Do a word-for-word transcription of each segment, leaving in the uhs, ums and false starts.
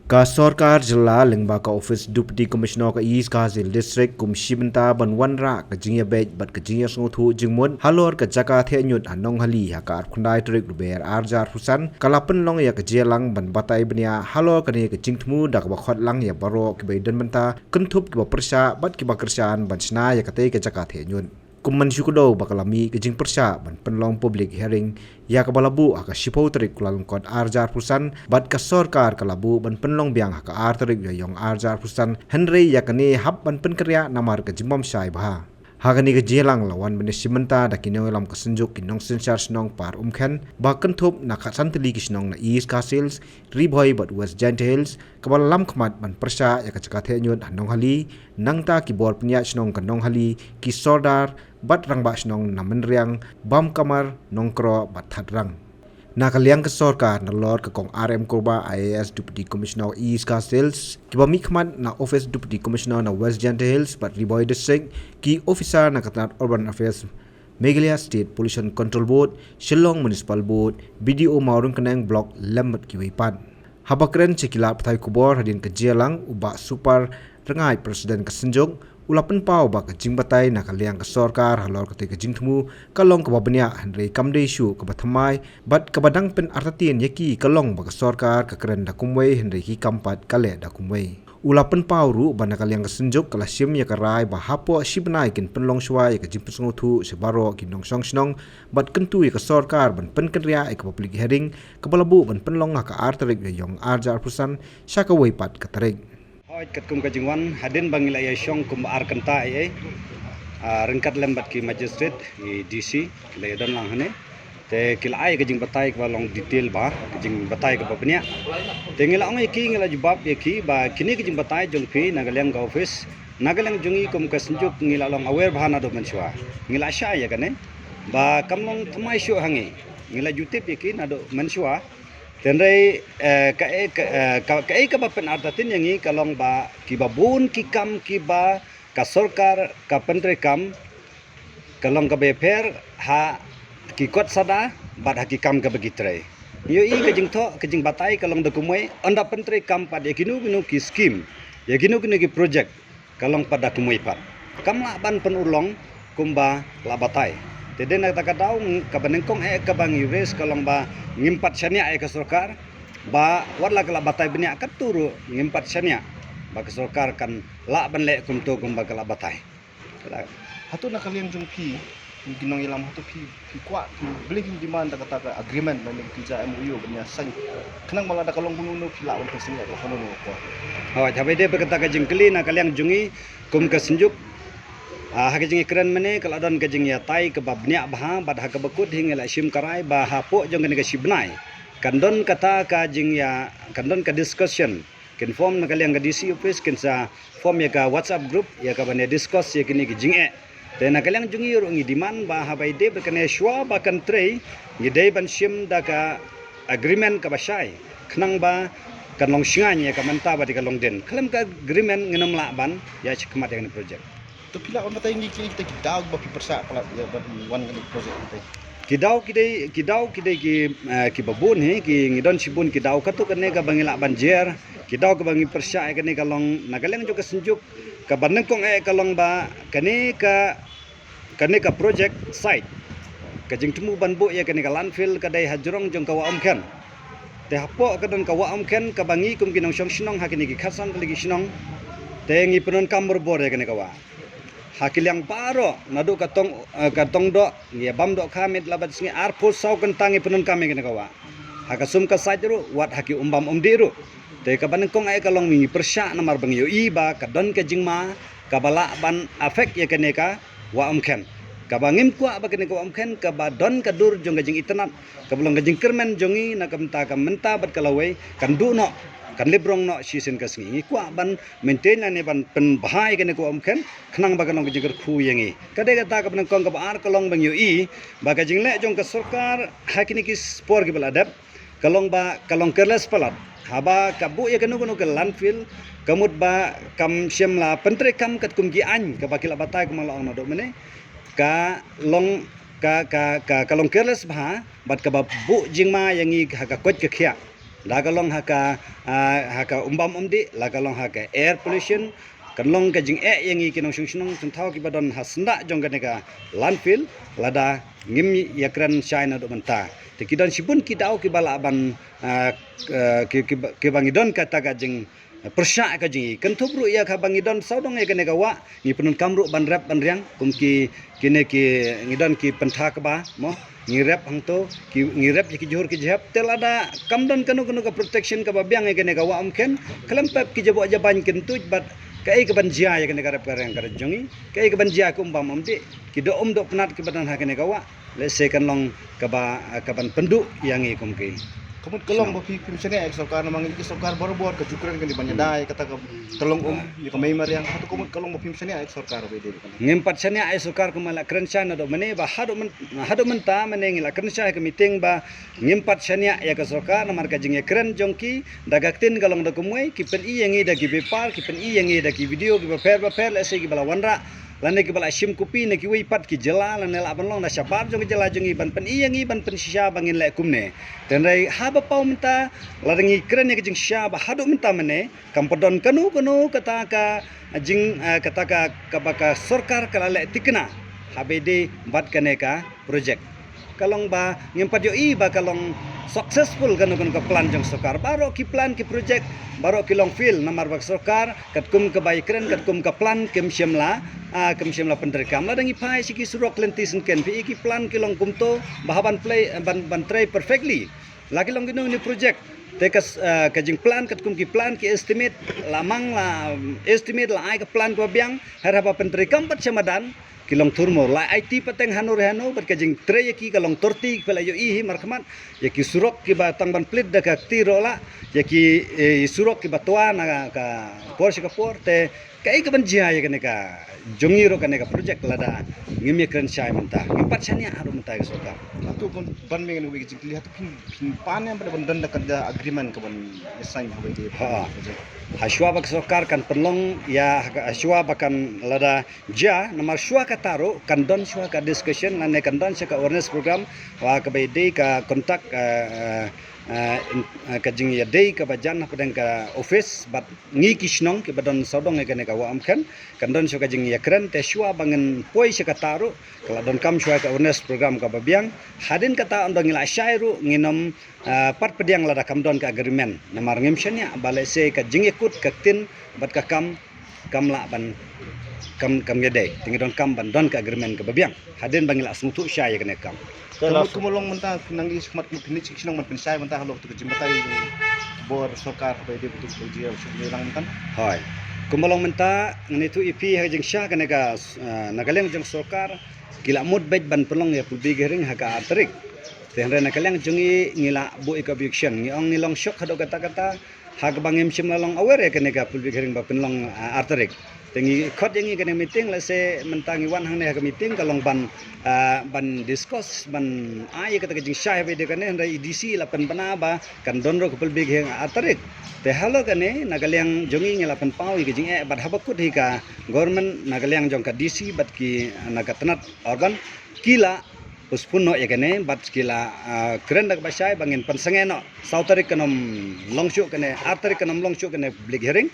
Ka sorkar jylla lyngba ka office Deputy Commissioner ka East Khasi Hills District kum shi bynta ban wanrah ka jingïabeit bad ka jingïasngewthuh jingmut halor ka jaka theh ñiut ha Nonghali ha ka arphew khyndai tarik Rymphang ar hajar arphew san ka la pynlong ïa ka jingïalang ban batai bniah halor kane ka jingthmu da kaba khot lang ïa baroh kiba ïadon bynta, kynthup kiba pyrshah bad kiba kyrshan ban shna ïa katei ka jaka theh ñiut. Kum ban shu kdew ba ka la mih ka jingpyrshah ban pynlong public hearing ïa kaba la buh ha ka shiphew tarik Kyllalyngkot ar hajar arphew san bad ka sorkar ka la buh ban pynlong biang ha ka ar tarik Rymphang ar hajar arphew san, hynrei ïa kane hap ban pynkynriah namar ka jingbym shai bha. Ha kane ka jingïalang la wan ban ïashim bynta da ki nongïalam ka Synjuk, ki nongsynshar shnong Par Umkhen ba kynthup na khatsan tylli ki shnong na East Khasi Hills, Ri Bhoi bad West Jaintia Hills, kaba la lam khmat ban pyrshah ïa ka jaka theh ñiut ha Nonghali, nangta ki bor pynïaid shnong ka Nonghali, ki sordar bad rangbah shnong na Mynriang, Bamkamar, Nongkroh bad Thadrang. Na ka liang ka sorkar, nalor ka Kong R M Kurbah, I A S, Deputy Commissioner East Khasi Hills, kiba mihkhmat na office Deputy Commissioner na West Jaintia Hills bad Ri Bhoi District, ki officer na ka tnat Urban Affairs, Meghalaya State Pollution Control Board, Shillong Municipal Board, B D O Mawryngkneng Block lem bad kiwei pat. Haba kren sha ki lad pathai khubor hadien ka jingïalang, u Bah Super Rngai, President ka Synjuk, u la pynpaw ba ka jingbatai na ka liang ka sorkar halor katei ka jingthmu ka long kaba bniah, hynrei kam dei shuh kaba thymmai bad kaba dang pynartatien ïa ki, ka long ba ka sorkar ka kren da kumwei hynrei ki kam pat ka leh da kumwei. U la pynpaw ruh ba na ka liang ka Synjuk ka la shim ïa ka rai ba hapoh shi bnai kin pynlong shuwa ïa ka jingpynsngewthuh sha baroh ki nongshong shnong bad kyntu ïa ka sorkar ban pynkynriah ïa ka public hearing kaba la buh ban pynlong ha ka ar tarik Rymphang ar hajar arphew san sha kawei pat ka tarik. Hooid, katkum ka jingwan, hadien ba ngi la ïashong kumba ar kynta ei ei, ah, ryngkat lem bad ki magistrate, ki D C, ki la ïadon lang hangne. Te ki la ai ka jingbatai kaba long detail bha, ka jingbatai kaba bniah. Te ngi la ong ïa ki, ngi la jubab ïa ki ba kine ka jingbatai jong phi na ka liang ka office, na ka liang jong ngi kum ka Synjuk ngi la long aware bha naduh mynshuwa. Ngi la shai ïa kane ba kam long thymmai shuh ha ngi. Ngi la ju tip ïa ki naduh mynshuwa. Hynrei, eh, kaei ka, eh, ka, kaei kaba pynartatien ïa ngi ka long ba kiba bun ki kam kiba ka sorkar ka pyntreikam ka long kaba ïapher ha ki kot sada bad ha ki kam kaba ki trei. Ngi ïohi ka jingthoh ka jingbatai ka long da kumwei, ynda pyntreikam pat ïa kino kino ki skim, ïa kino kino ki project, ka long pat da kumwei pat. Kam lah ban pynurlong kumba la batai. Te dei na kata ka daw, kaba nyngkong eh kaba ngi raise ka long ba ngim pat shaniah ïa ka sorkar, ba wat la ka la batai bniah katto ruh ngim pat shaniah ba ka sorkar kan lah ban leh kumto kumba ka la batai. Hato na ka liang jong phi, ki nongïalam, hato phi, phi kwah, phi, balei phi demand da kata ka agreement, lane phi ja M O U ban ïa sign? Khnang ba lada ka long kumno phi lah ban pynsynñiat, la kumno ka kwah. Hooid, haba ïadei bad kata ka jingkylli na ka liang jong ngi kum ka Synjuk, ah, ha ka jingïakren mynne ka la don ka jingïatai kaba bniah bha, bad ha kaba kut hi ngi la shim ka rai ba hapoh jong kane ka shi bnai kan don kata ka jingïa, kan don ka discussion. Kin form na ka liang ka D C office, kin sa form ïa ka WhatsApp group ïa ka ban ïa discuss ïa kine ki jingeh. Te na ka liang jong ngi ruh ngi demand ba haba ïadei bad kane shuwa ba kan trei, ngi dei ban shim da ka agreement kaba shai, khnang ba kan long shngaiñ ïa ka mynta bad ïa ka longdien. Khlem ka agreement ngin ym lah ban ïa shah khmat ïa kane project. To phi lah ban batai ngi ki, kita ki daw ba phi pyrshah palat ïa ban wan kane project kita. Ki daw ki dei, ki daw ki dei ki, eh, kiba bun hi, ki ngi don shibun ki daw, kato kane kaba ngi lah ban jer, ki daw kaba ngi pyrshah ïa kane ka long na ka liang jong ka Synjuk, kaba nyngkong eh ka long ba kane ka, kane ka project site, ka jingthmu ban buh ïa kane ka landfill ka dei ha jrong jong ka Wah Umkhen. Te hapoh ka don ka Wah Umkhen kaba ngi kum ki nongshong shnong ha kine ki khatsan tylli ki shnong, te ngi pyndonkam barabor ïa kane ka wah. Ha ki liang baroh, naduh ka tong, eh, ka tong doh, ngi ïa bam dohkha miet la bad sngi, arphew saw kynta ngi pyndonkam ïa kane ka wah. Ha ka sum ka sait ruh, wat ha ki um bam um dih ruh. Te kaba nyngkong eh ka long ngi pyrshah namar ba ngi ïohi ba ka don ka jingma kaba lah ban affect ïa kane ka Wah Umkhen. Kaba ngim kwah ba kane ka Wah Umkhen kaba don ka dur jong ka jingitynnad, kaba long ka jingkyrmen jong ngi na ka bynta ka mynta bad ka lawei, kan duh noh, kan lip rong noh shisien ka sngi. Ngi kwah ban maintain lane ban pynbha ïa kane ka Wah Umkhen, khnang ba kan long ka jingkyrkhu ïa ngi. Ka dei kata kaba nyngkong. Kaba ar ka long ba ngi ïohi ba ka jingleh jong ka sorkar ha kine ki por kiba la dep ka long ba ka long careless palat. Haba ka buh ïa kano kano ka landfill, ka mut ba kam shym la pyntreikam katkum ki aiñ kaba ki la batai kumba la ong naduh mynne. Ka long, ka, ka, ka, ka long careless bha, bad kaba buh jingma ïa ngi ha ka koit ka khiah. La ka long ha ka, ah, ha ka umbam umdih, la ka long ha ka air pollution, kan long ka jingeh ïa ngi ki nongshong shnong sngewthuh kiba don ha syndah jong kane ka landfill, lada ngim ïakren shai naduh mynta. Te ki don shibun ki daw kiba lah ban, ah, ah, ki, kiba, kiba ngi don kata ka jing, ah, pyrshah ka jing. Kan thup ruh ïa kaba ngi don sawdong ïa kane ka wah, ngi pyndonkam ruh ban rep ban riang, kum ki, kine ki ngi don ki pyntha kaba, mo, ngi rep hangto, ki, ngi rep ïa ki jhur ki jhep, te lada kam don kano kano ka protection kaba biang ïa kane ka wah, ym khein, khlem pep ki jaboh jabain kin tuid bad kaei kaban jia ïa kane ka rep ka riang ka jong ngi, kaei kaban jia ka umbam umdih, ki doh um doh pnat kiba don ha kane ka wah. Lehse kan long kaba, ah, kaban pynduh ïa ngi kum ki. Ka mut ka long ba phi, phim shaniah ïa ka sorkar, namar ngi ki sorkar barabor ka ju kren kane ban ïada ïa kata ka tyllong um, ïa ka mei mariang. Hato ka mut ka long ba phim shaniah ïa ka sorkar ba ïadei bad kane? Ngim pat shaniah ïa ka sorkar, kumba la kren shai naduh mynne ba haduh myn-, haduh mynta mynne ngi la kren shai ha ka meeting ba ngim pat shaniah ïa ka sorkar namar ka jingïakren jong ki da ka ktien ka long da kumwei, ki pyni ïa ngi da ki paper, ki pyni ïa ngi da ki video kiba pher ba pher, lehse kiba la wanrah lane kiba la shim copy na kiwei pat ki jylla, lane lah ban long na shabar jong ka jylla jong ngi ban pyni ïa ngi ban pynshisha ba ngin leh kumne. Te hynrei haba paw mynta, lada ngi kren ïa ka jingshisha ba haduh mynta mynne kam pat don kano kano kata ka jing, eh, kata ka, kaba ka sorkar ka la leh thikna haba ïadei bad kane ka project. Ka long ba ngim pat ïohi ba ka long successful kano kano ka plan jong sorkar. Baroh ki plan ki project, baroh ki long fail namar ba ka sorkar katkum kaba ïakren, katkum ka plan kim shym la, ah, kim shym la pyntreikam. Lada ngi phai sha ki surok lynti syngkien, phi i ki plan ki long kumto, ba haba ban play, ban, ban trei perfectly. La ki long kino kino project, te ka s-, ah, ka jingplan katkum ki plan ki estimate, la mang la, um, estimate la ai ka plan kaba biang, hynrei haba pyntreikam pat sha madan, ki long thurmur. La aiti pateng hano re hano, bad ka jingtrei ïa ki ka long thirty, phi la ïohi hi markhmat, ïa ki surok kiba tang ban plie da ka kti ruh la, ïa ki, eh, surok kiba twa na ka por sha ka por, te kaei kaban jia ïa kane ka jong ngi ruh kane ka project lada ngim ïakren shai mynta. Ngim pat shaniah haduh mynta ïa ka sorkar. Hato ban, ban meng ïa ka jingkylli, hato phin, phin pan ïa ban, ban don da ka, da agreement kaban ïasain haba ïadei bad kane ka project? Ha. Hashwa ba ka sorkar kan pynlong ïa, hashwa ba kan lada jia, namar shuwa kata ruh kan don shuwa ka discussion lane kan don shuwa ka awareness program, wa kaba ïadei ka contact, eh, eh, eh, in, eh, ka jingïadei kaba jan hapdeng ka office bad ngi ki shnong kiba don sawdong ïa kane ka wah, ym khein, kan don shuwa ka jingïakren, te shuwa ba ngin poi sha kata ruh ka la donkam shuwa ka awareness program kaba biang. Hadien kata ynda ngi la shai ruh ngin ym, ah, pat pdiang lada kam don ka agreement. Namar ngim shaniah ba lehse ka jingïakut ka ktien bad ka kam kam lah ban, kam, kam ïadei. Te ngi donkam ban don ka agreement kaba biang hadien ba ngi la sngewthuh shai ïa kane ka kam. Te la kumba long mynta, nang ïa shakhmat kumba phin leit sha ki shnong ban pynshai mynta halor kata ka jingbatai jong bor sorkar haba ïadei bad kata ka jingïalang mynta? Hooid. Kumba long mynta ngan ïathuh ïa phi ha ka jingshisha kane ka, ah, na ka liang jong sorkar ki la mut beit ban pynlong ïa ka public hearing ha ka ar tarik. Te hynrei na ka liang jong ngi ngi la buh ïa ka objection, ngi ong ngi long shock haduh katta katta, ha kaba ngim shym la long aware ïa kane ka public hearing ba pynlong, ah, ar tarik. Te ngi khot ïa ngi kane ka meeting, lehse mynta ngi wan hangne ha ka meeting ka long ban, ah, ban discuss, ban ai ïa kata ka jingshai haba ïadei kane, hynrei i D C la pynbna ba kan don ruh ka public hearing ar tarik. Te halor kane na ka liang jong ngi ngi la pynpaw ïa ka jingeh bad haba kut hi ka government na ka liang jong ka D C bad ki na ka tnat urban ki la postpone noh ïa kane bad ki la, ah, kren da kaba shai ba ngin pynsangeh noh saw tarik kan ym long shuh kane, ar tarik kan ym long shuh kane public hearing.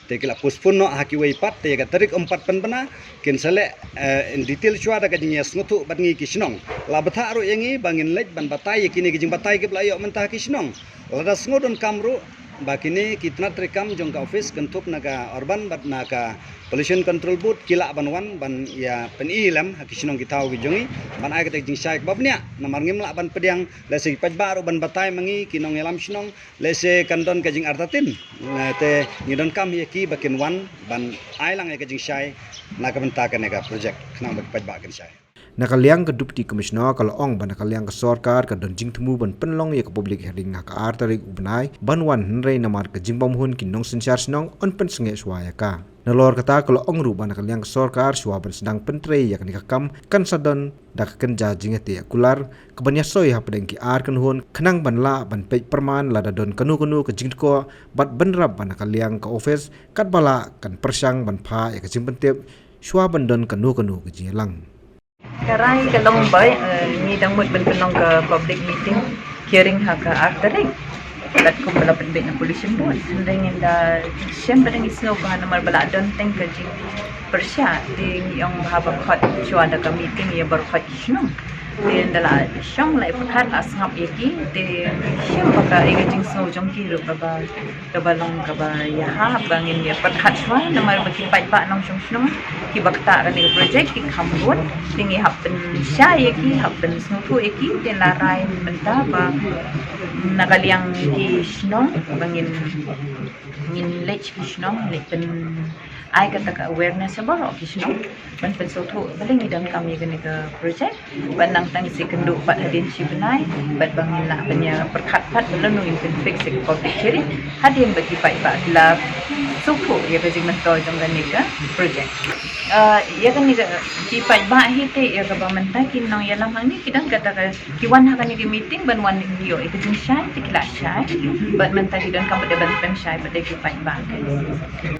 Te ki la postpone noh ha kiwei pat, te ïa ka tarik ym pat pynbna, kin sa leh, eh, in detail shuwa da ka jingïasngewthuh bad ngi ki shnong. La bthah ruh ïa ngi ba ngin leit ban batai ïa kine ki jingbatai kiba la ïoh mynta ha ki shnong. Lada sngew donkam ruh ba kine ki tnat treikam jong ka office kynthup na ka urban bad na ka pollution control board ki lah ban wan ban ïa pyni lem ha ki shnong ki thaw ki jong ngi ban ai kata ka jingshai kaba bniah, namar ngim lah ban pdiang, lehse ki paidbah ruh ban batai ma ngi ki nongïalam shnong, lehse kan don ka jingartatien. Te ngi donkam ïa ki ba kin wan ban ai lang ïa ka jingshai na ka bynta kane ka project khnang ba ki paidbah kin shai. Na ka liang ka Deputy Commissioner ka la ong ba na ka liang ka sorkar ka don jingthmu ban pynlong ïa ka public hearing ha ka ar tarik u bnai ban wan, hynrei namar ka jingbymhun ki nongsynshar shnong yn pynsangeh shuwa ïa ka. Nalor kata ka la ong ruh ba na ka liang ka sorkar shuwa ban sdang pyntrei ïa kane ka kam kan sa don da ka kynja jingïateh kular kaban ïasoi hapdeng ki ar kynhun khnang ban lah ban peit pyrman lada don kano kano ka jingtkoh bad bynrap ba na ka liang ka office katba lah kan pyrshang ban phah ïa ka jingpyntip shuwa ban don kano kano ka jingïalang. Ka rai ka long ba, eh, ngi dang mut ban pynlong ka public meeting hearing ha ka ar tarik. Bad kumba la pynbeit na Pollution Board, hynrei ngin da shem ba dang ïa sngew ba namar ba la don teng ka jingpyrshah, te ngi ong ba haba khot shuwa da ka meeting ïa baroh ki shnong. Te ynda la shong la ïa pyrkhat la sngap ïa ki, te shem ba ka ïa ka jingsngew jong ki ruh kaba, kaba long kaba ïahap ba ngin ïa pyrkhat shuwa namar ba ki paidbah nongshong shnong kiba ktah kane ka project ki kham bun. Te ngi hap pynshai ïa ki, hap pynsngewthuh ïa ki, te la rai mynta ba na ka liang ki shnong ba ngin, ngin leit ki shnong, leit pyn ai kata ka awareness ha baroh ki shnong ban pynsngewthuh ba ngi donkam ïa kane ka project. Bad nangta ngin sa ïakynduh pat hadien shi bnai bad ba ngin lah ban ïa pyrkhat pat ba lano ngin pynfix ïa ka public hearing hadien ba ki paidbah ki la sngewthuh ïa ka jingmyntoi jong kane ka project. Ah, ïa kane ka, ki paidbah hi te ïa kaba mynta ki nongïalam hangne ki don kata ka, ki wan ha kane ka meeting ban wan ïoh ïa ka jingshai, te ki la shai. Bad mynta ki donkam pat ban pynshai pat ïa ki paidbah.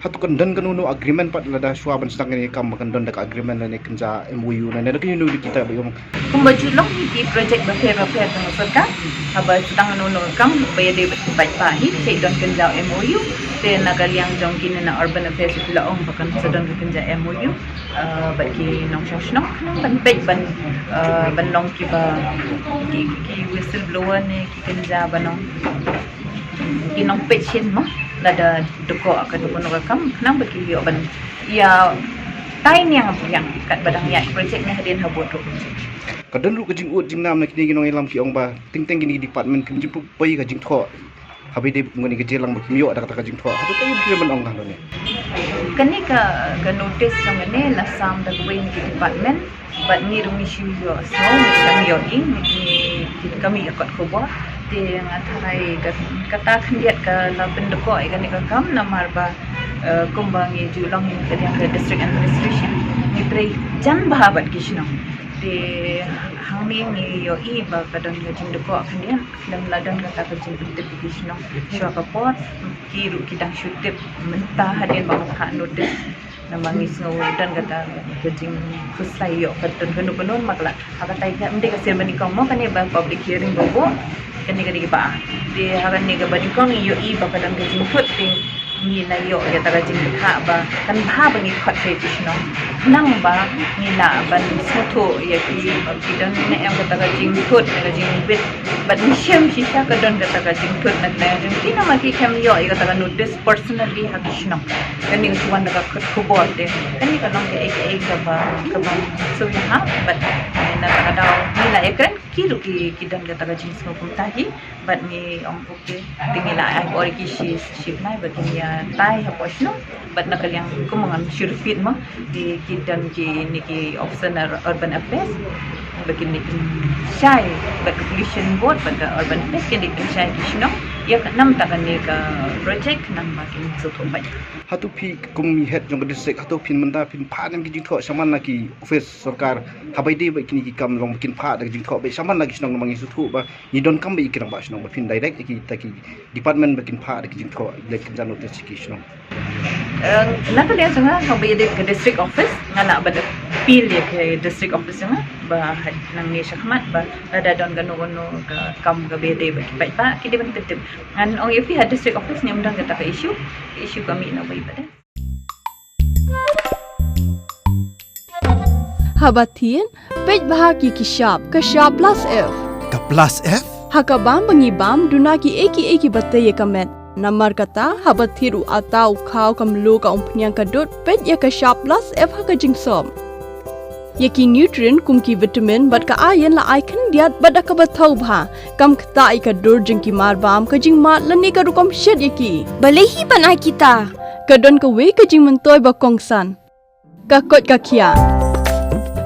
Hato kan don kano kano agreement pat lada shuwa ban sdang kane ka kam, ba kan don da ka agreement lane kynja M O U lane da kano kano kita ba ïoh. Kumba ju long hi ki project bapher bapher jong ka sorkar, haba sdang kano kano ka kam ba ïadei bad ki paidbah hi, te don kynja M O U, te na ka liang jong kine na Urban Affairs ki la ong ba kan sa don ka kynja M O U, ah, bad ki nongshong shnong, khnang ban peit ban, ah, ban long kiba, ki, ki, ki whistleblower ne ki kynja ba nong, ki nongpeit shisien mo, lada dkoh kano kano ka kam, khnang ba ki ïoh ban ïa tai niang biang katba dang ïaid project ne hadien ha bud ruh. Ka don ruh ka jingud jingnam na kine ki nongïalam ki ong ba teng teng kine ki department kim ju poi ka jingthoh. Haba ïadei bad kane ka jingïalang ba kim ïoh da kata ka jingthoh, hato kaei ba phi ban ong ka hangne? Kane ka, ka notice kane la sam da kawei na ki department bad ngi ruh ngi shu ïohsngew, ngi shu ïohi, ngi, ngi, ngi, kane ka kot khubor. Te nga tharai ka, kata khyndiat ka la pyndkoh ïa kane ka kam namar ba, eh, kumba ngi ju long ngi ka liang ka district administration, ngi trei jan bha bad ki shnong. Te hangne ngi ïohi ba ka don ka jingdkoh khyndiat. Lem la don kata ka jingpyntip ïa ki shnong shuwa ka por, ki ruh ki dang shu tip mynta hadien ba nga phah notice. Namar ngi sngew don kata ka jingkhuslai ïoh ka don kano kano ma ka la ha kata ka ym dei ka ceremony kong mo, kane ba public hearing ba buh, kane ka dei kaba. Te ha kane kaba nyngkong ngi ïohi ba ka don ka jingthut te ngi la ïoh ïa kata ka jingpyrkhat ba kan bha ba ngi khot ïa ki shnong. Khnang ba ngi lah ban sngewthuh ïa ki ba ki don ne em kata ka jingthut ne ka jingbit. Bad ngi shem shisha ka don kata ka jingthut na ka liang jong ki namar ki khlem ïoh ïa kata ka notice personally ha ki shnong. Kane ka wan da ka kot khubor te kane ka long kaei kaei kaba, kaba sngewsih ha bad na kata ka daw ngi la ïakren ki ruh ki, ki don kata ka jingsngew kumta hi. Bad ngi ong okay, te ngi la ai por ïa ki shi, shi bnai ba kin ïa tai hapoh shnong. Bad na ka liang kum ngan shu repeat mo, te ki don kine ki officer na Urban Affairs ba kin ïa pynshai, bad ka Pollution Board bad ka Urban Affairs kin ïa pynshai ki shnong ïa ka namar kane ka project namar ba kin sngewthuh bha. Hato phi kum i head jong ka district, hato phin mynta phin phah ïa ki jingthoh shaman na ki office sorkar, haba ïadei bad kine ki kam long ba kin phah da ki jingthoh beit shaman na ki shnong namar ngi sngewthuh ba ngi donkam beit ïa ki rangbah shnong, ba phin direct ïa kita ki department ba kin phah da ki jingthoh, leit kynja notice ïa ki shnong. Eh, na ka liang jong nga, haba ïadei ka district office, nga lah ban appeal ïa ka district office jong nga ba ha nangne shakhmat ba lada don kano kano ka kam kaba ïadei bad ki paidbah, ki dei ban pyntip. Ngan ong ïa phi ha district office ngim don kata ka issue, ka issue ka mih na wei pat de. Haba thied, peit bha ki, ki shap, ka shap plus F. Ka plus F? Ha ka bam ba ngi bam, duna kiei kiei kiba tei ïa ka met. Namar kata, haba thied u atta, u khaw, ka mluh, ka umphniang, ka dud, peit ïa ka shap plus F ha ka jingsop. Ïa ki nutrient kum ki vitamin bad ka iron la ai khyndiat bad da kaba thaw bha. Kam ktah ïa ka dur jong ki mar bam, ka jingmad lane ka rukom shet ïa ki. Balei hi ban ai kita? Ka don kawei ka jingmyntoi ba kongsan. Ka koit ka khiah.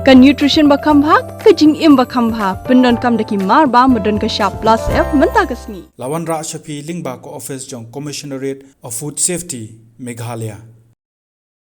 Ka nutrition ba kham bha, ka jingim ba kham bha. Pyndonkam da ki mar bam ba don ka shap plus F mynta ka sngi. La wanrah sha phi lyngba ka office jong Commissionerate of Food Safety, Meghalaya.